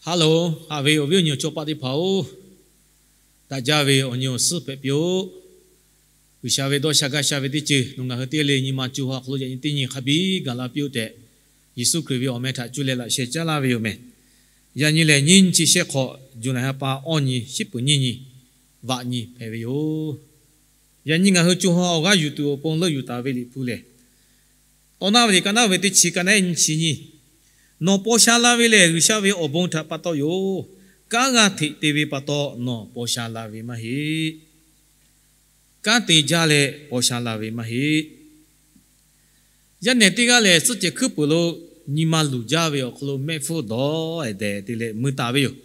Hello, haꞈ ve awˬ viˉ awˬ nyi awˬ chawˇ paˆ teˇ hpaˍ-oˬ, daꞈ jaˇ ve awˬ nyi awˬ suhˉ hpehꞈ piˇ-oˆ. G'uiˬsha ve dawˇ sha gaˇ sha ve teˇ ceuˬ nawˬ ngaˬ hui teˇ g'aˇ le nyi ma co ha awˬ hk'aw lo yaꞈ nyi teˇ nyi hk'a biˇ gaˬ la piˇ-oˆ tehꞈ, Yeˍsuˆ Hkriꞈ ve awˬ meh htaꞈ cuˇ leh laꞈ sheh caˉ laˇ ve yoˬ meh. Yaꞈ nyi lehˬ, nyiˇ nyi chi shehˆ hk'awꞈ, July ha pa awˇ nyi, shiˉ peuˍ nyiˇ nyi, vaꞈ nyi hpehꞈ ve yoˬ. Yaꞈ nyi ngaˬ hui co ha awˬ g'aˇ yuˬ tuˬ awˬ pon leuˆ yuˬ taˍ ve Liꞈ hpu lehˬ, Tawˇ naˉ ve liꞈ ka naˉ ve teˇ chi ka naˉ nyi chi nyi, Nawˬ paw sha la ve lehˬ, G'uiˬsha ve awˬ bon htaꞈ pa taw yoˬ. Kanˉ g'aˇ hteꞈ te ve pa taw nawˬ paw sha la ve maˇ heˆ. Kanˉ te jaˇ leh paw sha la ve maˇ heˆ. Yaˇ nehˬ teˇ g'aˇ lehˬ, suhˆ cehˬ hkuiˉ peuˍ lo nyi ma luˬ jaˇ ve awˬ hk'aw lo mehˆ hpfuhˇ dawˬ-e dehꞈ te leh mui taˍ ve yoˬ.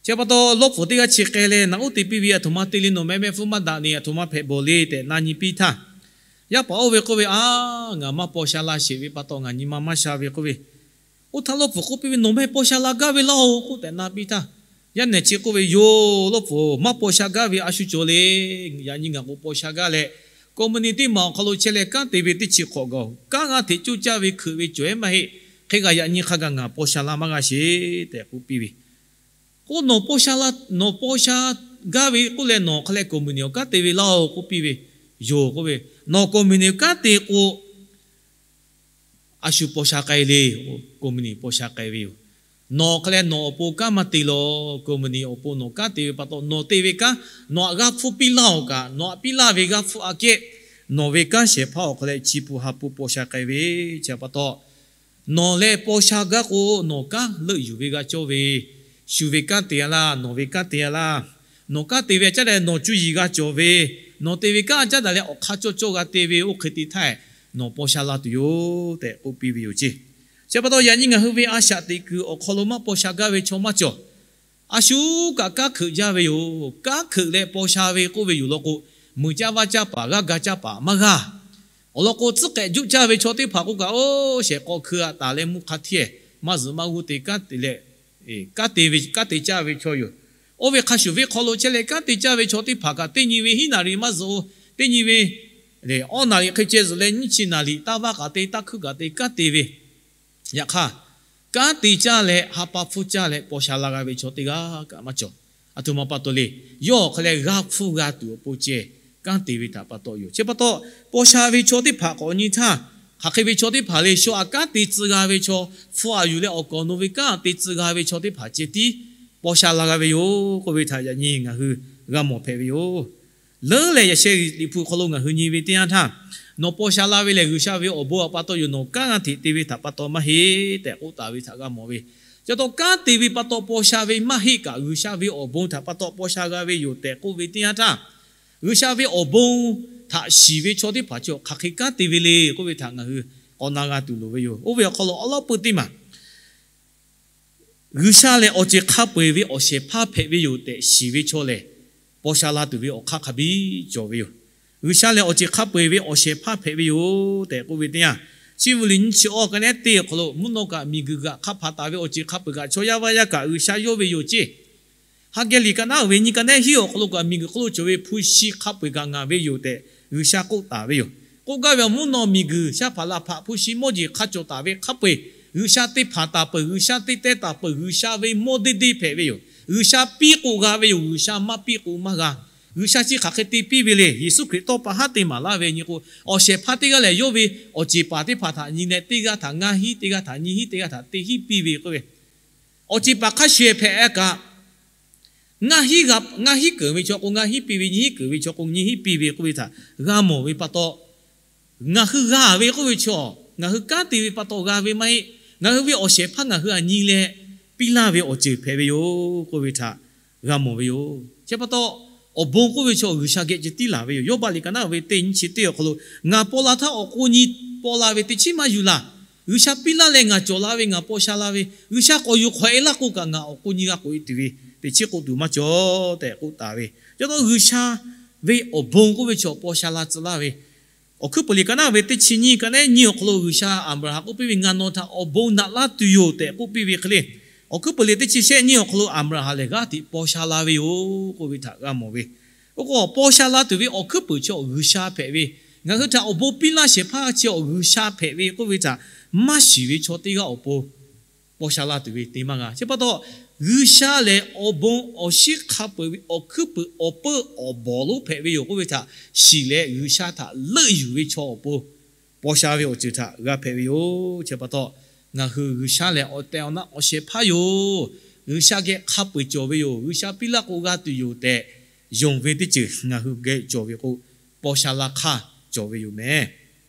Chi pa taw, lawˇ pfuhˍ teˇ g'aˇ chi k'ai leh naꞈ uˉ te piˇ ve, aˬ htoꞈ ma te le, nawˬ meh mehˆ hpfuhˇ maˇ daꞈ le, aˬ htoꞈ ma hpehꞈ bawˬ le tehꞈ na nyi piˇ htaˇ, yaˇ paˍ oˇ ve k'oˆ ve, Aˬ, ngaˬ maˇ paw sha la sheˍ ve pa taw ngaˬ nyi ma maˇ sha ve k'oˆ ve. Oˇ htaˇ lawˇ pfuhˍ k'oˆ piˇ ve, Nawˬ meh paw sha la gaˇ ve laˇ-oˬ k'oˆ tehꞈ na piˇ htaˇ, yaˇ nehˬ chi k'oˆ ve, Yoˬ, lawˇ pfuhˍ, maˇ paw sha gaˇ ve a shu cawˬ le. Yaꞈ nyi ngaˬ k'o paw sha gaˇ leh, company teˇ maˬ awˬ hk'aw lo chehˇ leh kanˉ te ve teˇ chi hk'awꞈ gaˬ-oˬ. Kanˉ g'aˇ hteꞈ coˇ caˇ ve hkeuꞈ ve cawˬ-e maˇ heˆ. Hk'e kaꞈ yaꞈ nyi hk'a gaˬ ngaˬ paw sha la maˇ g'a sheˍ tehꞈ k'oˆ piˇ ve. K'o, Nawˬ paw sha gaˇ ve k'oˆ leh nawˬ hk'a leh company awˬ kanˉ te ve laˇ-oˬ k'oˆ piˇ ve. Yoˬ k'oˆ ve, Nawˬ company awˬ kanˉ te k'o, a shu paw sha k'ai le. Company paw sha k'ai ve yoˬ. Nawˬ hk'a leh nawˬ awˬ pon kanˉ maˇ te laˬ. Company awˬ pon nawˬ kanˉ te ve pa taw, nawˬ te ve kanˉ nawˬ htaꞈ g'aˇ hpfuhˇ piˇ laˇ-oˬ kaꞈ, nawˬ htaꞈ piˇ laˇ ve g'aˇ hpfuhˇ aꞈ kehˉ, nawˬ ve kanˉ shehˍ hpaˇ awˬ hk'a leh chi pu ha pu paw sha k'ai ve. Chi pa taw, nawˬ leh paw sha gaˇ k'o, nawˬ kanˉ leuˆ yuˬ ve g'a cawˇ ve, shu ve kanˉ te-a laˇ, nawˬ ve kanˉ te-a laˇ. Nawˬ kanˉ te ve aꞈ caˉ leh nawˬ cuˇ yiˍ g'a cawˬ ve, nawˬ te ve kanˉ aꞈ caˉ daꞈ leh awˬ hk'aˇ cawˇ cawˇ g'a te ve, oˇ hk'e te htaˇ, nawˬ paw sha la tuˬ yoˬ tehꞈ k'oˆ piˇ ve yoˬ ceˇ. Chi pa taw, yaꞈ nyi ngaˬ hui ve a shaꞈ teꞈ kuiˬ awˬ hk'aw lo maˇ paw sha gaˇ ve chaw maˇ cawˬ. A shu kaꞈ kanˉ hkeuꞈ jaˇ ve yoˬ. Kanˉ hkeuꞈ leh paw sha ve k'oˆ ve yoˬ law k'o, mui caˇ vaˇ caˇ paˍ, g'aˇ ga caˇ paˍ maˇ g'a. Awˬ lawn k'o, tcuhˉ k'ehꞈ juˆ caˇ ve chaw teˇ hpaˍ k'oˆ kaꞈ, oˇ shehˍ k'aw hkui-a taˍ leh mvuhˇ hk'a hteˇ maˇ zuhꞈ maˇ g'uˇ te kanˉ te leh, kanˉ te ve, kanˉ te caˇ ve chaw yoˬ. Oˇ ve hk'a shuˍ venˇ hk'aw lo chehˇ leh kanˉ te caˇ ve chaw teˇ hpaˍ kaꞈ teˇ nyi ve hiˉ naˍ riˍ maˇ zuhꞈ-o. Teˇ nyi ve awˇ naˍ riˍ hk'e ceh zuhꞈ leh nyiˇ chi naˍ riˍ taˇ vaˇ kaꞈ te, taˇ hkuiˇ kaꞈ te, kanˉ te ve. Yaꞈ hk'aˇ, kanˉ te caˇ leh ha pa hpfuhˇ caˇ leh paw sha la g'a ve chaw teˇ g'aˇ kaꞈ maˇ cawˬ. Aˬ htoꞈ ma pa taw le. Yawˇ awˬ hk'a leh g'aˇ hpfuhˇ g'a tuˬ awˬ pon ceh kanˉ te ve htaꞈ pa taw yoˬ. Chi pa taw, paw sha ve chaw teˇ hpaˍ k'awꞈ nyi htaˇ, hk'aˬ hk'e ve chaw teˇ hpaˍ le, shaw aꞈ kanˉ te tcuh g'a ve chaw, hpu aꞈ yuˬ leh awˬ kawˍ nawˬ ve kanˉ te tcuh g'a ve chaw teˇ hpaˍ ceh tiˉ paw sha la g'a ve yoˬ k'oˆ ve htaꞈ yaꞈ nyi ngaˬ hui g'a mawˬ hpehꞈ ve yoˬ. Leuˉ leh yaꞈ sheh Liꞈ hpu hk'aw lo ngaˬ hui nyi ve teˇ yanˇ htaˇ, Nawˬ paw sha la ve lehˬ, G'uiˬsha ve awˬ bon htaꞈ pa taw yoˬ. Nawˬ kanˉ g'aˇ hteꞈ te ve htaꞈ pa taw maˇ heˆ tehꞈ k'oˆ taˍ ve htaꞈ g'a mawˬ ve. Chi pa taw, kanˉ te ve pa taw paw sha ve maˇ heˆ kaꞈ, G'uiˬsha ve awˬ bon htaꞈ pa taw paw sha g'a ve yoˬ tehꞈ k'oˆ ve teˇ yanˇ htaˇ, G'uiˬsha ve awˬ bon htaꞈ shiˍ ve chaw teˇ hpaˍ chi hk'aˬ hk'e kanˉ te ve le k'oˆ ve htaꞈ ngaˬ hui k'awꞈ na g'a tuˬ loˍ ve yoˬ. Oˇ ve awˬ hk'aw lo awˉ lawˉ peuˇ teˇ maˬ G'uiˬsha lehˬ, awˬ ceˬ hk'a peu-eˬ ve awˬ shehˍ hpaˇ hpehꞈ ve yoˬ tehꞈ shiˍ ve chaw lehˬ, paw sha la tuˬ ve awˬ hk'aˇ hk'a biˇ cawˬ ve yoˬ. G'uiˬsha lehˬ, awˬ ceˬ hk'a peu-eˬ ve awˬ shehˍ hpaˇ hpehꞈ ve yoˬ tehꞈ k'oˆ ve teˇ yanˇ, chi ve liꞈ nyiˇ chi awˇ ka nehˉ teˇ awˬ hk'aw lo, mvuhˇ naw kaꞈ miˬguiˬ g'aꞈ hk'a hpaˍ taˍ ve awˬ ceˬ hk'a peu-eˬ kaꞈ chaw yaˇ vaˇ yaˇ kaꞈ G'uiˬsha yawˇ ve yoˬ ceˇ. Haˍgehˍ liꞈ ka naˉ uiˍ ve nyiˇ ka nehˉ hiˉ awˬ hk'aw lo kaꞈ, miˬguiˬ hk'oˆ lo cawˬ ve hpu shi hk'a peu-eˬ kaꞈ ngaˬ ve yoˬ tehꞈ G'uiˬsha k'oˆ taˍ ve yoˬ. K'oˆ gaˇ ve awˬ mvuhˇ naw miˬguiˬ shaˉ hpaˍ laˬ hpaꞈ hpu shi mawˇ jeˬ hk'a cawˬ taˍ ve hk'a peu-eˬ, G'uiˬsha te hpanˍ taˍ peuˬ, G'uiˬsha te teh taˍ peuˬ, G'uiˬsha ve mawˇ deˇ deˇ hpehꞈ ve yoˬ. G'uiˬsha piˇ k'o g'a ve yoˬ, G'uiˬsha maˇ piˇ k'o maˇ g'a. G'uiˬsha chi hk'aˬ hk'e te piˇ ve le. Yeˍsuˆ Hkriꞈ tawˇ pa haˉ te maˍ laˇ ve nyi k'o, awˬ shehˍ hpaˇ teˇ g'aˇ lehˬ, yawˇ ve awˬ ceˬ paˍ teˇ hpaˍ htaꞈ nyi leh, teˇ g'aˇ htaꞈ ngaˇ hinˉ, teˇ g'aˇ htaꞈ nyiˇ hinˉ, teˇ g'aˇ htaꞈ teˇ hinˉ piˇ ve k'oˆ ve, awˬ ceˬ paˍ hk'a shuˍ-eˬ hpehꞈ-a kaꞈ, ngaˇ hinˉ g'a, ngaˇ hinˉ keunˍ ve chaw k'o ngaˇ hinˉ piˇ ve, nyiˇ hinˉ keunˍ ve chaw k'o nyiˇ hinˉ piˇ ve k'oˆ ve htaꞈ g'a mawˬ ve pa taw, ngaˬ hui g'a ve k'oˆ ve chaw, ngaˬ hui kanˉ te ve pa taw g'a ve maˇ heˆ. Ngaˬ hui ve awˬ shehˍ hpaˇ ngaˬ hui htaꞈ nyi leh piˇ laˇ ve awˬ ceuˬ hpehꞈ ve yoˬ k'oˆ ve htaꞈ g'a mawˬ ve yoˬ. Chi pa taw, awˬ bon k'oˆ ve chaw G'uiˬsha geh ceh tiˉ laˬ ve yoˬ. Yawˇbaˆ liꞈ ka naˉ uiˍ ve teˇ nyiˇ chi teˇ awˬ hk'aw lo, Ngaˬ paw la htaˇ awˬ k'o nyi paw la ve teˇ chiˉ maˇ yuˬ laˬ. G'uiˬsha piˇ laˇ leh ngaˬ cawˬ la ve, ngaˬ paw sha la ve, G'uiˬsha k'awꞈ yuˬ hk'awꞈ-e laˇ k'oˆ kaꞈ, ngaˬ awˬ k'o nyi g'a k'oꞈ-e tuˬ ve teˇ chiˉ k'oˆ tuˬ maˇ cawˬ tehꞈ k'oˆ taˍ ve. Chi pa taw, G'uiˬsha ve awˬ bon k'oˆ ve chaw paw sha la tcuh laˇ ve, Awˬ hkuiˉ peuˬ liꞈ ka naˉ ve teˇ chi nyiˇ ka nehˉ nyiˇ awˬ hk'aw lo G'uiˬsha Aˍbraˍhanˍ k'oˆ piˇ ve, Ngaˬ nawˬ htaꞈ awˬ bon naꞈ laˇ tuˬ yoˬ tehꞈ k'oˆ piˇ ve hk'e le. Awˬ hkuiˉ peuˬ liꞈ teˇ chi shehˆ nyiˇ awˬ hk'aw lo Aˍbraˍhanˍ lehˬ g'aˇ hteꞈ paw sha la ve yoˬ k'oˆ ve htaꞈ g'a mawˬ ve. Oˇ k'o, paw sha la tuˬ ve awˬ hkuiˉ peuˬ chi awˬ G'uiˬsha hpehꞈ ve, ngaˬ hui htaꞈ awˬ bon piˇ laˇ shehˍ hpaˇ chi awˬ G'uiˬsha hpehꞈ ve k'oˆ ve htaꞈ maˇ shiˍ ve chaw teˇ g'aˇ awˬ pon paw sha la tuˬ ve te maˇ g'a. Chi pa taw, G'uiˬsha lehˬ awˬ bon awˬ shinˉ hk'a peu-eˬ ve awˬ hkuiˉ puiˍ awˬ peuˇ awˬ bawˬ lonˉ hpehꞈ ve yoˬ k'oˆ ve htaꞈ shiˍ leh, G'uiˬsha htaꞈ leuˆ yuˬ ve chaw awˬ pon paw sha ve awˬ ceuˬ htaꞈ g'a hpehꞈ ve yoˬ. Chi pa taw, ngaˬ hui G'uiˬsha lehˬ awˬ tehˬ awˬ na awˬ shehˍ hpaˇ yoˬ. G'uiˬsha geh hk'a peu-eˬ cawˬ ve yoˬ. G'uiˬsha piˇ laˇ k'o g'a tuˬ yoˬ tehꞈ yonˍ ve teˇ ceuˬ ngaˬ hui geh cawˬ ve k'o, paw sha la hk'aˇ cawˬ ve yoˬ mehˍ.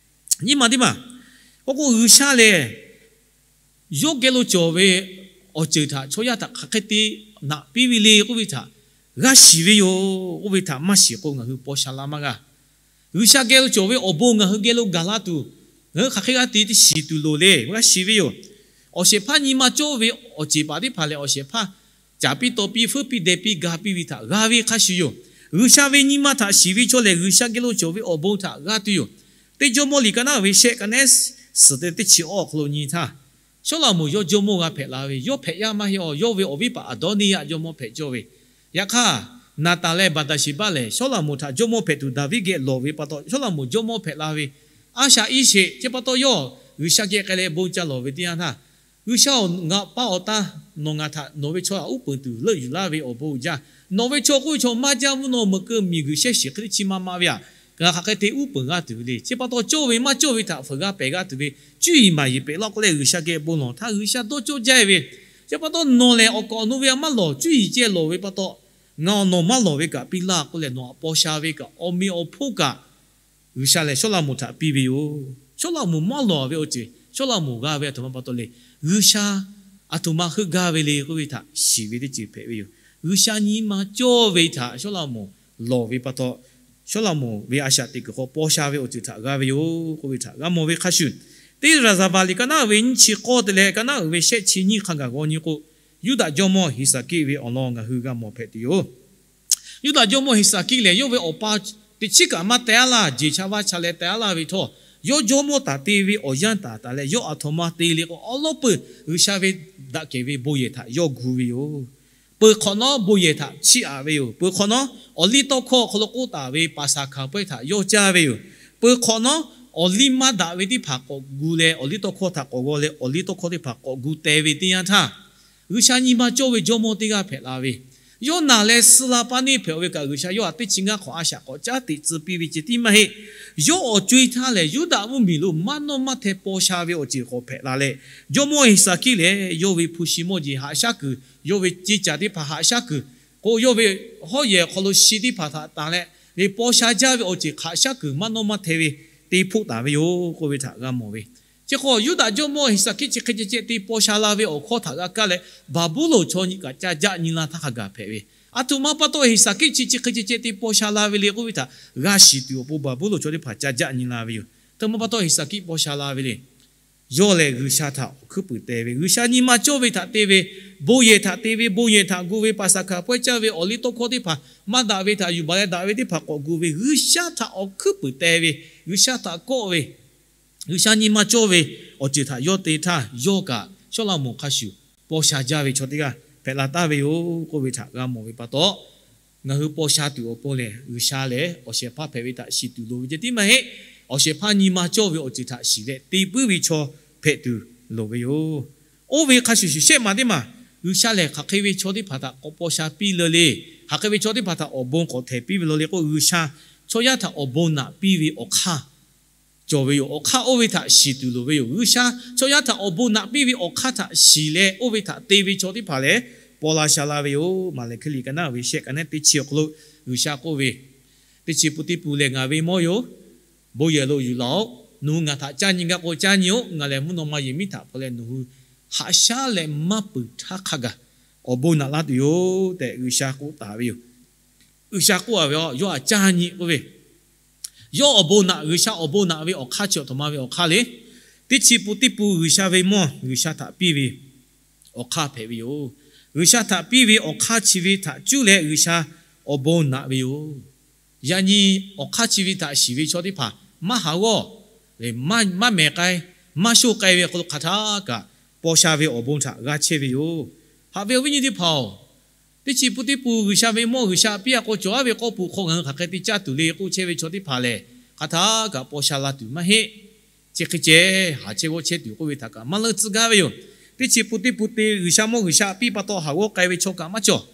Nyi ma teˇ maˬ k'oˆ k'o, G'uiˬsha lehˬ yawˇ geh lo cawˬ ve awˬ ceuˬ htaꞈ chaw yaˇ htaꞈ hk'aˬ hk'e te naꞈ piˇ ve le k'oˆ ve htaꞈ g'a shiˍ ve yoˬ. Oˇ ve htaꞈ maˇ shiˍ k'o, ngaˬ hui paw sha la maˇ g'a. G'uiˬsha geh lo cawˬ ve awˬ bon ngaˬ hui geh lo gaˬ la tuˬ, ngaˬ hui hk'aˬ hk'e g'a te shiˍ tuˬ loˍ le g'a shiˍ ve yoˬ. Awˬ shehˍ hpaˇ nyi ma cawˇ ve awˬ ceˬ paˍ teˇ hpaˍ lehˬ, awˬ shehˍ hpaˇ caˍ piˇ taw piˇ feuˉ piˇ deh piˇ ga piˇ ve htaꞈ g'a ve hk'a shuˍ yoˬ. G'uiˬsha ve nyi ma htaꞈ shiˍ ve chaw lehˬ, G'uiˬsha geh lo cawˬ ve awˬ bon htaꞈ g'a tuˬ yoˬ. Teˇ Jawˇmawˇ liꞈ ka naˉ ve shehˆ ka nehˉ suhˍ te teˇ chi awˬ hk'aw lo nyi htaˇ, Sawˉlaꞈmonˍ yawˇ jawˇmawˇ g'a hpehꞈ la ve, yawˇ hpehꞈ yaˇ maˇ heˆ awˬ, yawˇ ve awˬ viˉ paˍ Aˍdawˇniˇyaˆ jawˇmawˇ hpehꞈ cawˇ ve. Yaꞈ hk'aˇ, Naˍtanˍ leh Baˍdaˍsheˍbaˆ lehˬ, Sawˉlaꞈmonˍ htaꞈ jawˇmawˇ hpehꞈ tuˬ Daˍviˆ geh lawˬ ve pa taw, Sawˉlaꞈmonˍ jawˇmawˇ hpehꞈ la ve. A shaꞈ iˉ sheˍ. Chi pa taw yawˇ G'uiˬsha geh k'ai leh bon ca lawˬ ve teˇ yanˇ htaˇ, G'uiˬsha-oˬ, ngaˬ pa awˬ ta nawˬ ngaˬ htaꞈ nawˬ ve chaw htaꞈ uˉ peunˍ tuˬ leuˆ yuˬ laˇ ve awˬ bon uiˍ jaˇ. Nawˬ ve chaw k'oˆ ve chaw maˇ jaˇ mvuhˇ naw meuꞈ keu miˬguiˬ shehˉ shiˍ hk'e teˇ chi ma ma ve aꞈ, ngaˬ hk'aˬ hk'e te uˉ peunˍ g'a tuˬ ve le. Chi pa taw cawˇ ve maˇ cawˇ ve htaꞈ fuiˍ g'a pehˬ g'a tuˬ ve cuˇ yiˍ maˍ yiˍ pehꞈ laˇ k'oˆ leh G'uiˬsha geh bon lawˬ htaˇ, G'uiˬsha dawˇ cawˇ jaˇ ve. Chi pa taw nawˬ lehˬ awˬ kaˍ awˬ nu ve a maˇ lawˬ, cuˇ yiˍ ceh lawˬ ve pa taw, ngaˬ nawˬ maˇ lawˬ ve kaꞈ piˇ laˇ k'oˆ leh, nawˬ htaꞈ paw sha ve kaꞈ awˬ meꞈ awˬ hponˇ kaꞈ G'uiˬsha lehˬ Sawˉlaꞈmonˍ htaꞈ piˇ ve yoˬ. Sawˉlaꞈmonˍ maˇ lawˬ ve awˬ ceuˬ, Sawˉlaꞈmonˍ g'a ve aˬ htoꞈ ma pa taw le. G'uiˬsha aˬ htoꞈ ma heuˆ gaˇ ve le k'oˆ ve htaꞈ shiˍ ve teˇ ceuˬ hpehꞈ ve yoˬ. G'uiˬsha nyi ma cawˇ ve htaꞈ Sawˉlaꞈmonˍ lawˬ ve pa taw, Sawˉlaꞈmonˍ ve a shaꞈ teꞈ kuiˬ hk'aw paw sha ve awˬ ceuˬ htaꞈ g'a ve yoˬ k'oˆ ve htaꞈ g'a mawˬ ve hk'a shuˍ, teˇ Raˍzaˍvaˍ liꞈ ka naˉ ve nyiˇ chi k'awˇ te leh ka naˉ uiˍ ve shehˆ chi nyiˇ hk'a gaˬ g'aw nyi k'o, Yuˇdaꞈ jawˇmawˇ Heˍsaˍkiˆ ve awˬ lawn ngaˬ hui g'a mawˬ hpehꞈ tuˬ yoˬ. Yuˇdaꞈ jawˇmawˇ Heˍsaˍkiˆ lehˬ, yawˇ ve awˬ pa teꞈ chiˉ kaꞈ maˇ teh aˉ laˇ, jeˬ cha vaˇ cha leh teh aˉ laˇ ve htawˇ, yawˇ jawˇmawˇ taˍ te ve awˬ yanˇ taˍ taˍ leh, yawˇ aˬ htoꞈ ma te le k'o, awˉ lawˉ peuˬ G'uiˬsha ve daꞈ kehˬ ve bon yehˬ htaꞈ yawˇ gu ve yoˬ. Peuˬ hk'awꞈ nawˉ bon yehˬ htaꞈ chiˇ aꞈ ve yoˬ. Peuˬ hk'awꞈ nawˉ awˬliˇtawˇhkawˇ awˬ hk'aw lo k'oˆ taˍ ve Paˍsaˍhkaˍ pawehˇ htaꞈ yawˇ caˇ ve yoˬ. Peuˬ hk'awꞈ nawˉ awˬliˇ maˇ daꞈ ve teˇ hpaˍ k'awꞈ gu leh, awˬliˇtawˇhkawˇ htaꞈ k'awꞈ g'aw leh, awˬliˇtawˇhkawˇ teˇ hpaˍ k'awꞈ gu teh ve teˇ yanˇ htaˇ, G'uiˬsha nyi ma cawˇ ve jawˇmawˇ teˇ g'aˇ hpehꞈ la ve, yawˇ naˬ leh suh la paˇ neˇ hpehꞈ ve kaꞈ, G'uiˬsha yawˇ htaꞈ teˇ chi ngaˇ hk'awꞈ a shaꞈ k'awꞈ caˉ teꞈ tcuh piˇ ve ceh tiˉ maˇ heˆ. Yawˇ awˬ co e htaˇ lehˬ, Yuˇdaꞈ mvuhˇmiˬ lo maˇ nawˇ maˇ hteh paw sha ve awˬ ceuˬ k'awꞈ hpehꞈ la leh, jawˇmawˇ Heˍsaˍkiˆ lehˬ, yawˇ ve hpu shi mawˇ jeˬ haꞈ shaˉ kuiˬ, yawˇ ve ceˇ caˬ teˇ hpaˍ haꞈ shaˉ kuiˬ k'o, yawˇ ve hawˉ yehˬ awˬ hk'aw lo shi teˇ hpaˍ htaꞈ tanˬ leh, paw sha jaˇ ve awˬ ceuˬ haꞈ shaˉ kuiˬ maˇ nawˇ maˇ hteh ve te hpoˆ taˍ ve yoˬ k'oˆ ve htaꞈ g'a mawˬ ve. Chi hk'aw Yuˇdaꞈ jawˇmawˇ Heˍsaˍkiˆ chi hk'e ceh ceh te paw sha la ve awˬ hkawˇ htaꞈ g'a kaˇ leh, Baˍbuˍlonˍ chaw nyi kaꞈ ca jaˆ nyi la htaˇ hk'a gaˬ hpehꞈ ve. Aˬ htoꞈ ma pa taw Heˍsaˍkiˆ chi chi hk'e ceh ceh te paw sha la ve le k'oˆ ve htaꞈ g'a shiˍ tuˬ awˬ pon Baˍbuˍlonˍ chaw teˇ hpaˍ ca jaˆ nyi la ve yoˬ. Aˬ htoꞈ ma pa taw Heˍsaˍkiˆ paw sha la ve le. Yawˇ lehˬ G'uiˬsha htaꞈ awˬ hkuiˉ puiˍ teh ve, G'uiˬsha nyi ma cawˇ ve htaꞈ te ve, bon yehˬ htaꞈ te ve, bon yehˬ htaꞈ gu ve, Paˍsaˍhkaˍ pawehˇ caˇ ve, awˬliˇtawˇhkawˇ teˇ hpaˍ maˇ daꞈ ve htaꞈ yuˬ baˬ leh daꞈ ve teˇ hpaˍ k'awꞈ gu ve, G'uiˬsha htaꞈ awˬ hkuiˉ puiˍ teh ve, G'uiˬsha htaꞈ kawˆ ve, G'uiˬsha nyi ma cawˇ ve awˬ ceuˬ htaꞈ yawˇ te htaˇ, yawˇ kaꞈ Sawˉlaꞈmonˍ hk'a shuˍ paw sha jaˇ ve chaw teˇ g'aˇ hpehꞈ la taˍ ve yoˬ k'oˆ ve htaꞈ g'a mawˬ ve pa taw, ngaˬ hui paw sha tuˬ awˬ pon lehˬ, G'uiˬsha lehˬ awˬ shehˍ hpaˇ hpehꞈ ve htaꞈ shiˍ tuˬ loˍ ve ceh tiˉ maˇ heˆ. Awˬ shehˍ hpaˇ nyi ma cawˇ ve awˬ ceuˬ htaꞈ shiˍ leh te puiˉ ve chaw hpehꞈ tuˬ loˍ ve yoˬ. Oˇ ve hk'a shuˍ shuˍ shehˆ maˬ teˇ maˬ G'uiˬsha lehˬ hk'aˬ hk'e ve chaw teˇ hpaˍ htaꞈ k'awꞈ paw sha piˇ le le, hk'aˬ hk'e ve chaw teˇ hpaˍ htaꞈ awˬ bon k'awꞈ htehˍ piˇ ve lo le k'o, G'uiˬsha chaw yaˇ htaꞈ awˬ bon naꞈ piˇ ve awˬ hk'aˇ cawˬ ve yoˬ. Awˬ hk'aˇ oˇ ve htaꞈ shiˍ tuˬ loˍ ve yoˬ. G'uiˬsha chaw yaˇ htaꞈ awˬ bon naꞈ piˇ ve awˬ hk'aˇ htaꞈ shiˍ leh, oˇ ve htaꞈ te ve chaw teˇ hpaˍ lehˬ, paw la sha la ve yoˬ. Maˍlaˍhkiˆ liꞈ ka naˉ ve shehˆ ka nehˉ teˇ chi awˬ hk'aw lo G'uiˬsha k'oˆ ve, Teˇ chi pun teˇ pun lehˬ ngaˬ ve mawˇ yoˬ. Bon yehˬ lo yuˬ laˬ-oꞈ. Nawˬ hui ngaˬ htaꞈ caˇ nyi gaˇ k'o caˇ nyi-oꞈ. Ngaˬ lehˬ mvuhˇ naw ma yehˬ miˉ htaꞈ hpaw leh nawˬ hui haꞈ shaˉ leh maˇ peuˬ htaˇ hk'a gaˬ awˬ bon naꞈ laˇ tuˬ yoˬ tehꞈ G'uiˬsha k'oˆ taˍ ve yoˬ. G'uiˬsha k'oˆ a ve, Yawˇ htaꞈ caˇ nyi k'oˆ ve, yawˇ awˬ bon naꞈ, G'uiˬsha awˬ bon naꞈ ve awˬ hk'aˇ chi aˬ htoꞈ ma ve awˬ hk'aˇ le. Teˇ chi pun teˇ pun G'uiˬsha ve mawˇ G'uiˬsha htaꞈ piˇ ve awˬ hk'aˇ hpehꞈ ve yoˬ. G'uiˬsha htaꞈ piˇ ve awˬ hk'aˇ chi ve htaꞈ cuˇ leh G'uiˬsha awˬ bon naꞈ ve yoˬ. Yaꞈ nyi awˬ hk'aˇ chi ve htaꞈ shiˍ ve chaw teˇ hpaˍ maˇ haˍ g'awˇ, maˇ mehˬ k'ai, maˇ shoˇ k'ai ve awˬ hk'aw lo hk'aˬ htaˇ kaꞈ paw sha ve awˬ bon htaꞈ g'a chehˇ ve yoˬ. Haꞈ ve awˬ viˉ nyi teˇ hpaˍ-oˬ, teˇ chi pun teˇ pun G'uiˬsha ve mawˇ G'uiˬsha piˇ a k'o cawˬ a ve k'awˇ pun hk'aw ngaˬ hui hk'aˬ hk'e te caˇ tuˬ le k'oˆ chehˇ ve chaw teˇ hpaˍ lehˬ, hk'aˬ htaˇ kaꞈ paw sha la tuˬ maˇ heˆ. Chi hk'e ceh haˍ chehˇ g'awˇ chehˇ tuˬ k'oˆ ve htaꞈ kaꞈ maˇ leuˆ tcuh gaˇ ve yoˬ. teˇ chi pun teˇ pun te G'uiˬsha mawˇ G'uiˬsha piˇ pa taw haˍ g'awˇ k'ai ve chaw kaꞈ maˇ cawˬ.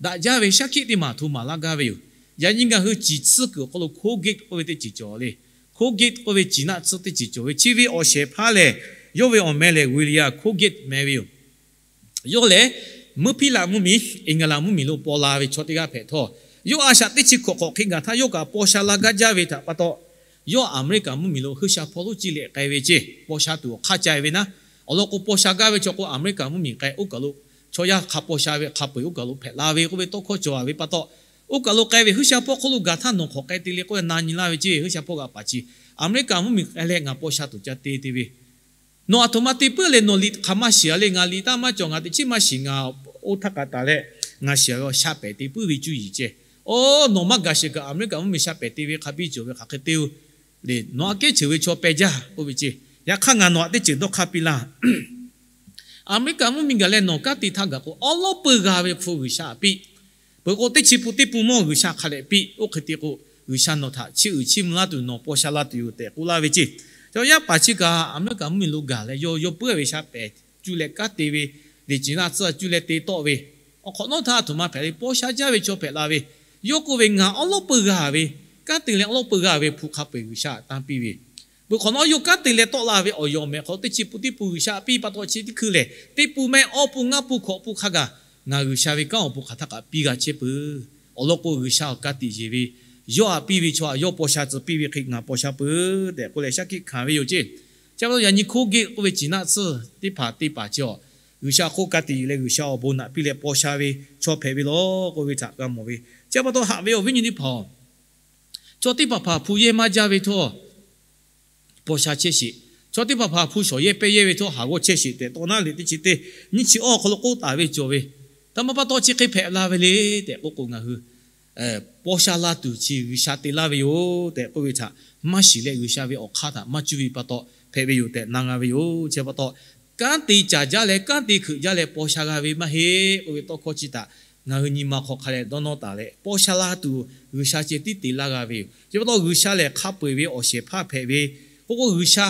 Daꞈ jaˇ ve shaˉ hkiˆ teˇ maˬ hto maˍ laˇ gaˇ ve yoˬ. Yaꞈ nyi ngaˬ hui ciˍ tsuhˇ kuiˬ awˬ hk'aw lo Colgate k'oˆ ve teˇ ceuˬ cawˬ le. Colgate k'oˆ ve ciˍ naˆ tsuhˇ teˇ ceuˬ cawˬ ve, chi ve awˬ shehˍ hpaˇ lehˬ, yawˇ ve awˬ meh lehˬ William Colgate meh ve yoˬ. Yawˇ lehˬ, mvuhˇ hpiˉ laꞈ mvuhˇmiˬ, England mvuhˇmiˬ lo paw la ve chaw teˇ g'aˇ hpehꞈ htawˇ, yawˇ a shaꞈ teˇ chi hkawꞈ hk'awꞈ hk'e gaˬ htaˇ yawˇ kaꞈ paw sha la gaˇ jaˇ ve htaꞈ pa taw, yawˇ Aˍmeˍriˆkaˍ mvuhˇmiˬ lo G'uiˬsha hpawˇ lonˉ ciˇ leh k'ai ve ceˇ. Paw sha tuˬ awˬ hk'aˇ ca ve naˉ, awˬ lawn k'o paw sha gaˇ ve chaw k'o Aˍmeˍriˆkaˍ mvuhˇmiˬ k'ai oˇ kaˬ lo chaw yaˇ hk'a paw sha ve hk'a peu-eˬ oˇ kaˬ lo hpehꞈ la ve k'oˆ ve tawˇ hkawˇ cawˬ ve pa taw, oˇ kaˬ lo k'ai ve G'uiˬsha hpawˇ hk'oˆ lo gaˬ htaˇ nawˬ hk'awꞈ k'ai te le k'oˆ ve na nyi laˇ ve ceˇ. G'uiˬsha hpawˇ g'a paˍ chi, Aˍmeˍriˆkaˍ mvuhˇmiˬ k'ai leh ngaˬ paw sha tuˬ ca te te ve, nawˬ aˬ htoꞈ ma te puiˉ leh nawˬ liꞈ hk'aˬ maˇ shiˍ a le. Ngaˬ liꞈ taˇ maˇ cawˬ, ngaˬ teꞈ chiˉ maˇ shiˍ, ngaˬ oˇ htaˇ k'a taˍ leh ngaˬ shiˍ ve sha pehˍ te puiˉ ve cuˇ yiˍ ceˇ. Oˇ, nawˬ maˇ gaˬ sheˍ kaꞈ Aˍmeˍriˆkaˍ mvuhˇmiˬ sha pehˍ te ve hk'a biˇ cawˬ ve hk'aˬ hk'e te-o le. Nawˬ aꞈ kehˉ ceuˬ ve chaw peh jaˇ k'oˆ ve ceˇ. Yaꞈ hk'aˇ ngaˬ nawˬ aꞈ teˇ ceuˬ dawˇ hk'aˇ piˇ laˇ. Aˍmeˍriˆkaˍ mvuhˇmiˬ gaˬ leh nawˬ kanˉ te htaˇ gaˬ k'o, awˉ lawˉ peuˬ g'a ve hpu G'uiˬsha aꞈ piˇ. Peuˬ k'o, teˇ chi pun teˇ pun mawˇ G'uiˬsha hk'a dehꞈ piˇ. Oˇ hk'e te k'o, G'uiˬsha nawˬ htaꞈ chiˇ uiˍ chiˇ mvuh laˇ tuˬ, nawˬ paw sha la tuˬ yoˬ tehꞈ k'oˆ laˇ ve ceˇ. Chaw yaˇ paˍ chi kaꞈ Aˍmeˍriˆkaˍ mvuhˇmiˬ lo gaˬ leh yawˇ yawˇ puiˉ ve sha pehˍ cuˇ leh kanˉ te ve, liꞈ ciˍ naˆ tsuhˇ cuˇ leh te tawˆ ve, awˬ hk'awꞈ nawˉ htaˇ aˬ htoꞈ ma hpehꞈ le, paw sha jaˇ ve chaw hpehꞈ la ve. Yawˇ k'oˆ ve, ngaˬ awˉ lawˉ peuˬ g'a ve, kanˉ te leh awˉ lawˉ peuˬ g'a ve hpu hk'a peu-eˬ G'uiˬsha tanˇ piˇ ve, peuˬ hk'awꞈ nawˉ yawˇ kanˉ te leh tawˆ la ve awˬ yawˬ mehˍ hk'aw teˇ chi pun teˇ pun G'uiˬsha piˇ pa taw, chi teˇ hkui lehˬ teˇ pun mehˆ awˇ pun ngaˇ pun hkawꞈ pun hk'a gaˬ ngaˬ G'uiˬsha ve kanˉ awˬ pon hk'aˬ htaˇ kaꞈ piˇ g'a chehˇ peuˬ. Awˬ lawn k'o, G'uiˬsha awˬ ka tiꞈ yeˬ ve, yawˇ aꞈ piˇ ve chaw aꞈ yawˇ paw sha tcuh piˇ ve hk'e ngaˬ paw sha peuˬ tehꞈ k'oˆ leh shaˉ hkiˆ hkanˍ ve yoˬ ceˇ. Chi pa taw yaꞈ nyi Colgate k'oˆ ve ciˍ naˆ tsuhˇ teˇ hpaˍ te paˍ chi awˬ, G'uiˬsha hk'oˆ ka tiꞈ yeˬ leh G'uiˬsha awˬ bon naꞈ piˇ leh paw sha ve chaw hpehꞈ ve law k'oˆ ve htaꞈ g'a mawˬ ve. Chi pa taw haꞈ ve awˬ viˉ nyi teˇ hpaˍ-oˬ, chaw teˇ hpaˍ hpaˍ hpu yehˇ maˇ jaˇ ve htawˇ paw sha chehˇ sheˍ. Chaw teˇ hpaˍ hpaˍ hpu shawˍ yehˇ pehˇ yehˇ ve htawˇ haˍ g'awˇ chehˇ sheˍ tehꞈ taw naˉ leh teˇ chi teˇ nyiˇ chi awˇ hk'aw lo k'oˆ taˍ ve cawˬ ve. Htaꞈ ma pa taw chi hk'e hpehꞈ la ve le tehꞈ k'oˆ k'o, ngaˬ hui paw sha la tuˬ chi G'uiˬsha te laˇ ve yoˬ tehꞈ k'oˆ ve htaꞈ maˇ shiˍ leh G'uiˬsha ve awˬ hk'aˇ htaꞈ maˇ cuˇ ve pa taw hpehꞈ ve yoˬ tehꞈ na g'a ve yoˬ. Chi pa taw kanˉ te caˍ jaˇ leh kanˉ te hkeuꞈ jaˇ leh paw sha g'a ve maˇ heˆ k'oˆ ve tawˇ hkawˇ chi htaꞈ ngaˬ hui nyi ma hk'aw hk'a leh dawˇ nawˇ taˍ leh paw sha la tuˬ G'uiˬsha ceh tiˉ te laˇ g'a ve yoˬ. Chi pa taw G'uiˬsha lehˬ hk'a peu-eˬ ve awˬ shehˍ hpaˇ hpehꞈ ve, k'oˆ k'o G'uiˬsha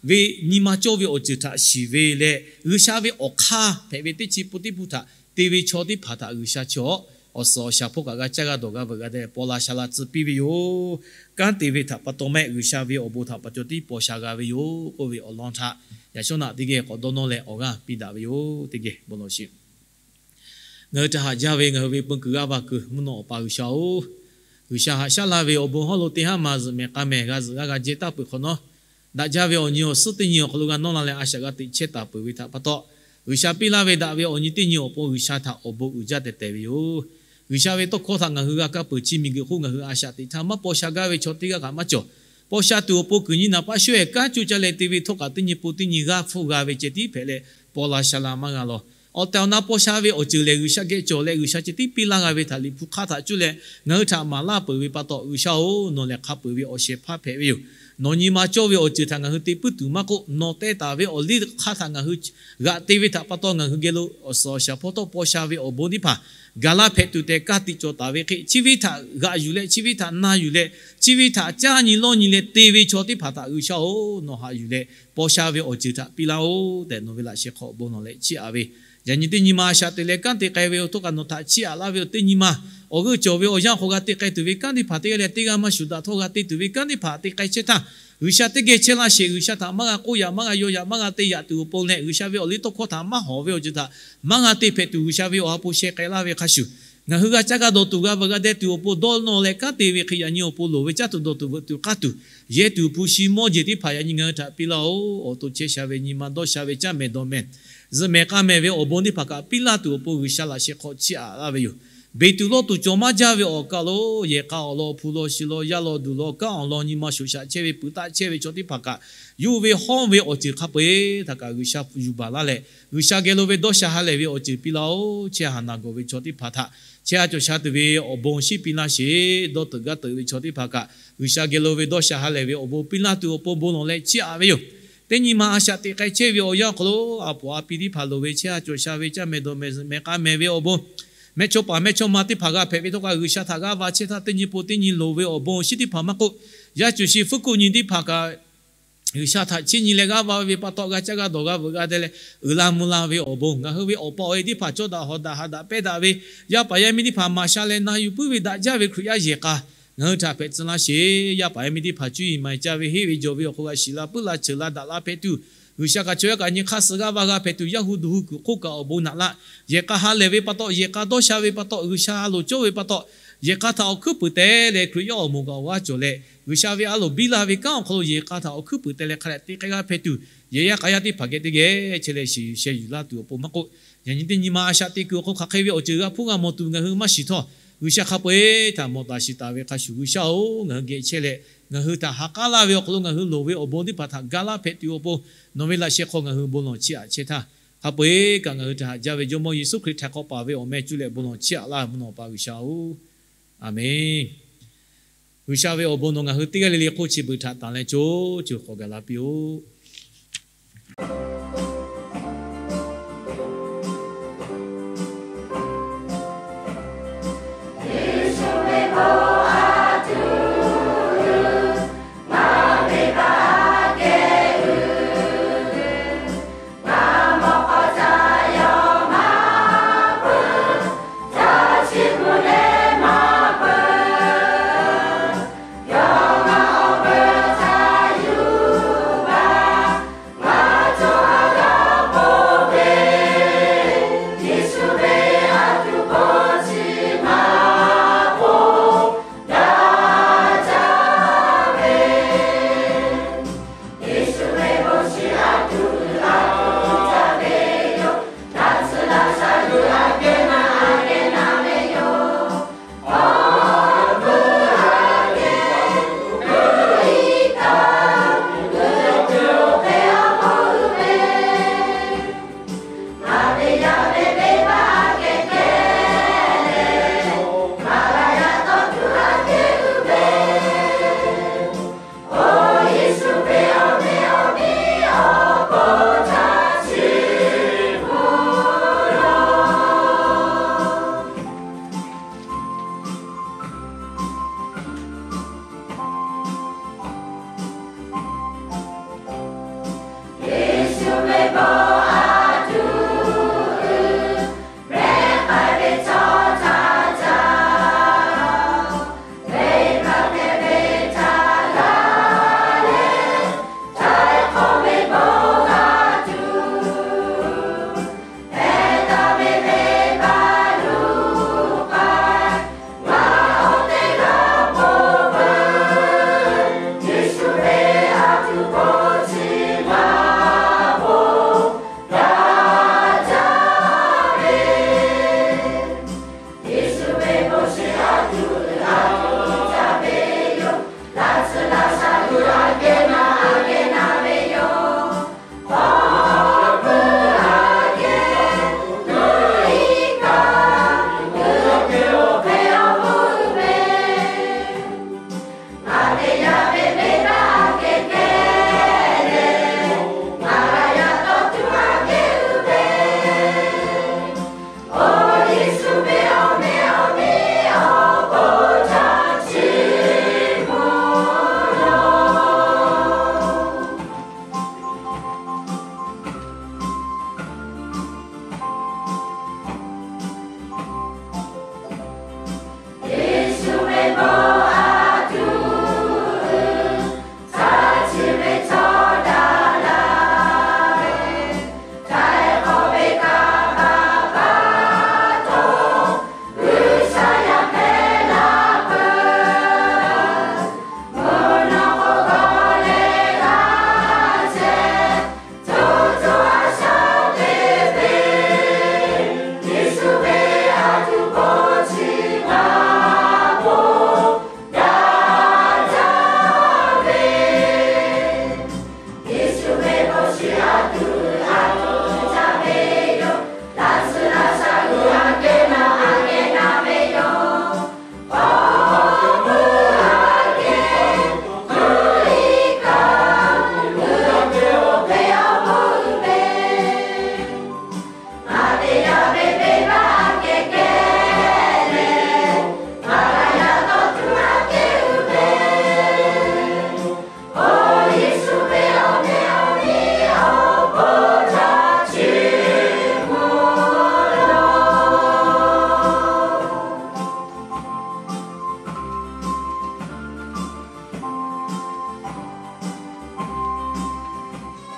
ve nyi ma cawˇ ve awˬ ceuˬ htaꞈ shiˍ ve leh G'uiˬsha ve awˬ hk'aˇ hpehꞈ ve teˇ chi pun teˇ pun htaꞈ te ve chaw teˇ hpaˍ htaꞈ G'uiˬsha chi awˬ suhˍ awˬ shaˍ hpawˇ kaꞈ g'a caˇ g'a dawˬ g'a veuꞈ g'a deh paw la sha la tcuh piˇ ve yoˬ. Kanˉ te ve htaꞈ pa taw mehˆ G'uiˬsha ve awˬ bon htaꞈ pa taw tiˉ paw sha g'a ve yoˬ k'oˆ ve awˬ lawn htaꞈ yaꞈ shawˉ naꞈ teˇ geh k'awꞈ dawˇ nawˇ leh awˬ g'aˇ piˇ daꞈ ve yoˬ. Teˇ geh bon lawˬ sheˍ. Ngaˬ hui htaꞈ haꞈ jaˇ ve ngaˬ hui ve peu kuiˬ g'aˇ va kuiˬ mvuhˇ naw Awˬ pa G'uiˬsha-oˬ, G'uiˬsha haꞈ shaˉ laˇ ve awˬ bon hawˉ lo teˇ haˉ ma zuhꞈ mehˍ k'a mehˍ g'a zuhꞈ g'a g'a jehˇ taˍ peuˬ hk'awꞈ nawˉ, daꞈ jaˇ ve awˬ nyi awˬ suhˉ teˇ nyi awˬ hk'aw lo g'a nawˇ la leh a shaꞈ g'a teꞈ chehˇ taˍ peuˬ ve htaꞈ pa taw, G'uiˬsha piˇ laˇ ve daꞈ ve awˬ nyi teˇ nyi awˬ pon G'uiˬsha htaꞈ awˬ bon uiˍ jaˇ tehꞈ tehˬ ve yoˬ. G'uiˬsha ve tawˇ hkawˇ htaꞈ ngaˬ hui g'a kaˇ peuˬ chi miˬguiˬ hk'oˆ ngaˬ hui a shaꞈ teꞈ htaˇ maˇ paw sha gaˇ ve chaw teˇ g'aˇ kaꞈ maˇ cawˬ. Paw sha tuˬ awˬ pon kuiˬ nyi naˍ paˇ shu-eˬ kanˉ coˇ caˇ leh te ve htawˇ kaꞈ teˇ nyi pon teˇ nyi g'aˇ hpfuhˇ g'a ve ceh tiˉ hpehꞈ leh paw la sha la maˇ g'a lawˬ. Awˬ tehˬ awˬ na paw sha ve awˬ ceuˬ lehˬ G'uiˬsha geh cawˬ leh G'uiˬsha ceh tiˉ piˇ laˇ g'a ve htaꞈ Liꞈ hpu hk'aˇ htaꞈ cuˇ leh ngaˬ hui htaꞈ maˍ laˇ peuˬ ve pa taw, G'uiˬsha-oˬ, nawˬ lehˬ hk'a peu-eˬ ve awˬ shehˍ hpaˇ hpehꞈ ve yoˬ. Nawˬ nyi ma cawˇ ve awˬ ceuˬ htaꞈ ngaˬ hui te puiˉ tuˬ maˇ k'oˆ, nawˬ teh taˍ ve awˬ liˇ hk'aˇ htaꞈ ngaˬ hui g'aꞈ te ve htaꞈ pa taw ngaˬ hui geh lo awˬ suhˍ awˬ shaˍ hpawˇ htawˇ paw sha ve awˬ bon teˇ hpaˍ gaˬ la hpehꞈ tuˬ tehꞈ ka tiꞈ cawˬ taˍ ve hk'e, chi ve htaꞈ g'aꞈ yuˬ leh chi ve htaꞈ na yuˬ leh chi ve htaꞈ caˇ nyi lawˇ nyi leh te ve chaw teˇ hpaˍ htaꞈ G'uiˬsha-oˬ, nawˬ haꞈ yuˬ leh paw sha ve awˬ ceuˬ htaꞈ piˇ laˇ-oˬ tehꞈ nawˬ ve laꞈ sheh hk'aw awˬ bon nawˬ leh chiˇ aꞈ ve, yaꞈ nyi teˇ nyi ma a shaꞈ teꞈ leh kanˉ te k'ai ve awˬ htoˆ kaꞈ nawˬ htaꞈ chiˇ aꞈ laˇ ve awˬ teˇ nyi ma, awˬ g'euˆ cawˬ ve awˬ yanˇ hk'aw g'a te k'ai tuˬ ve kanˉ teˇ hpaˍ teˇ g'aˇ leh teˇ g'aˇ maˇ shuˍ daꞈ htawˇ g'a te tuˬ ve kanˉ teˇ hpaˍ te k'ai chehˇ htaˇ, G'uiˬsha teˇ geh chehˇ laˇ sheˍ. G'uiˬsha htaꞈ maˇ g'a k'oˆ yaꞈ maˇ g'a yaw yaꞈ maˇ g'a te yaꞈ tuˬ awˬ pon leh G'uiˬsha ve awˬ liˇ tawˇ hkawˇ htaꞈ maˇ hawˍ ve awˬ ceuˬ htaꞈ maˇ g'a te hpehꞈ tuˬ G'uiˬsha ve awˬ ha hpu sheh k'ai laˇ ve hk'a shuˍ, ngaˬ hui g'a caˇ g'a dawˬ tuˬ g'a veuꞈ g'a deh tuˬ awˬ pon dawˇ nawˇ leh kanˉ te ve hk'e yaꞈ nyi awˬ pon loˍ ve caˇ tuˬ dawˬ tuˬ veuꞈ tuˬ k'aˇ tuˬ, yehˇ tuˬ hpu shi mawˇ jeˬ teˇ hpaˍ yaꞈ nyi ngaˬ hui htaꞈ piˇ laˇ-oˬ. Awˬ to chehˇ sha ve nyi ma dawˇ sha ve caˇ mehˍ dawˬ mehˍ, zuhꞈ mehˍ k'a mehˍ ve awˬ bon teˇ hpaˍ kaꞈ piˇ laˇ tuˬ awˬ pon G'uiˬsha laꞈ sheh hk'aw chiˇ aꞈ laˇ ve yoˬ. Beˬ tuˬ lawˇ tuˬ cawˬ maˇ jaˇ ve awˬ kaˬ lo, yehˬ k'a awˬ lawn, hpu lawn, shi lawn, yaˇ lawn, duˬ lawn, kanˉ awˬ lawn nyi ma shoꞈ shaꞈ chehˇ ve peuˬ taˆ chehˇ ve chaw teˇ hpaˍ kaꞈ, yawˇ ve hawˉ ve awˬ ceuˬ hk'a peu-eˬ htaꞈ kaꞈ G'uiˬsha yuˬ baˬ laˇ leh, G'uiˬsha geh lo ve dawˇ sha ha lehˬ ve awˬ ceuˬ piˇ laˇ-oˬ. Chehˇ haˍ naˬ gawˬ ve chaw teˇ hpaˍ htaꞈ chehˇ ha cawˬ sha tuˬ ve awˬ bon shiˉ piˇ laˇ sheˍ. Dawˇ teuꞈ gaˇ teuꞈ ve chaw teˇ hpaˍ kaꞈ, G'uiˬsha geh lo ve dawˇ sha ha lehˬ ve awˬ bon piˇ laˇ tuˬ awˬ pon bon lawˬ leh chiˇ aꞈ ve yoˬ. Teˇ nyi ma a shaꞈ teꞈ k'ai chehˇ ve awˬ yanˇ awˬ hk'aw lo, a poˍ a pi teˇ hpaˍ loˍ ve chehˇ ha cawˬ sha ve caˇ mehˍ dawˬ mehˍ, zuhꞈ mehˍ k'a mehˍ ve awˬ bon, mehˇchawˇ paˍ mehˇchawˇma teˇ hpaˍ g'a hpehꞈ ve htawˇ kaꞈ, G'uiˬsha htaꞈ g'aˇ va chehˇ htaˇ teˇ nyi pon teˇ nyi loˍ ve awˬ bon awˬ shinˉ teˇ hpaˍ maˇ k'oˆ, yaˇ cuˬ shi fuˉ kuˆ nyi teˇ hpaˍ kaꞈ G'uiˬsha htaꞈ chiˇ nyi leh g'aˇ va ve pa taw, g'a caˇ g'a dawˬ g'a veuꞈ g'a deh leh uiˍ la mvuh la ve awˬ bon, ngaˬ hui ve awˬ pa awˬ e teˇ hpaˍ cawˇ daꞈ hawˍ daꞈ haꞈ daꞈ pehˇ daꞈ ve, yaˇ paˍ yaˇ miˇ teˇ hpaˍ maˍ sha leh na yuˬ puiˉ ve daꞈ jaˇ ve Hkriꞈ yaˇ yehˬ k'a ngaˬ hui htaꞈ hpehꞈ tcuh laˇ sheˍ. Yaˇ paˍ yaˇ miˇ teˇ hpaˍ cuˇ yiˍ maˍ caˇ ve, henˇ ve jawˬ ve awˬ hk'aw g'a shiˍ la puiˉ la ceuˬ la daꞈ la hpehꞈ tuˬ, G'uiˬsha kaꞈ chaw yaˇ kaꞈ nyi hk'aˇ suh g'aˇ va g'a hpehꞈ tuˬ, yaˇ hu duˬ hu kuiˬ hk'oˆ kaꞈ awˬ bon naꞈ laˇ. Yehˬ k'a ha lehˬ ve pa taw, yehˬ k'a dawˇ sha ve pa taw, G'uiˬsha a loˍ cawˇ ve pa taw, yehˬ k'a htaꞈ awˬ hkuiˉ puiˍ teh leh Hkriꞈ yaˇ awˬ moˍ kaꞈ awˬ g'aˇ cawˬ leh, G'uiˬsha ve a loˍ biˇ laˇ ve kanˉ awˬ hk'aw lo yehˬ k'a htaꞈ awˬ hkuiˉ puiˍ teh leh hk'a dehꞈ te k'ai g'a hpehꞈ tuˬ, yehˬ yaˇ k'a yaˇ teˇ hpaˍ geh teˇ geh chehˇ leh shiˍ yuˬ sheh yuˬ laˇ tuˬ awˬ pon maˇ k'oˆ, yaꞈ nyi teˇ nyi ma a shaꞈ teꞈ kuiˬ awˬ hk'aw hk'aˬ hk'e ve awˬ ceuˬ g'a hpuˇ g'a mawˬ tuˬ ngaˬ hui maˇ shiˍ htawˇ, G'uiˬsha hk'a peu-eˬ htaꞈ mawˬ taˍ shiˍ taˍ ve hk'a shuˍ, G'uiˬsha-oˬ, ngaˬ hui geh chehˇ leh ngaˬ hui htaꞈ ha k'aˉ laˇ ve awˬ hk'aw lo ngaˬ hui loˍ ve awˬ bon teˇ hpaˍ htaꞈ ga laˇ hpehꞈ tuˬ awˬ pon, nawˬ ve laꞈ sheh hk'aw ngaˬ hui bon lawˬ chiˇ aꞈ chehˇ htaˇ, hk'a peu-eˬ kaꞈ ngaˬ hui htaꞈ haꞈ jaˇ ve Jawˇmawˇ Yeˍsuˆ Hkriꞈ htaiˍ hk'awꞈ paˍ ve awˬ meh cuˇ leh bon lawˬ chiˇ aꞈ laˇ mvuhˇ naw pa G'uiˬsha-oˬ, Aˍmenˍ. G'uiˬsha ve awˬ bon nawˬ ngaˬ hui teˇ g'aˇ le le hk'oˆ chi beuꞈ htaꞈ tanˍ leh co co k'awꞈ gaˬ la piˇ-oˆ.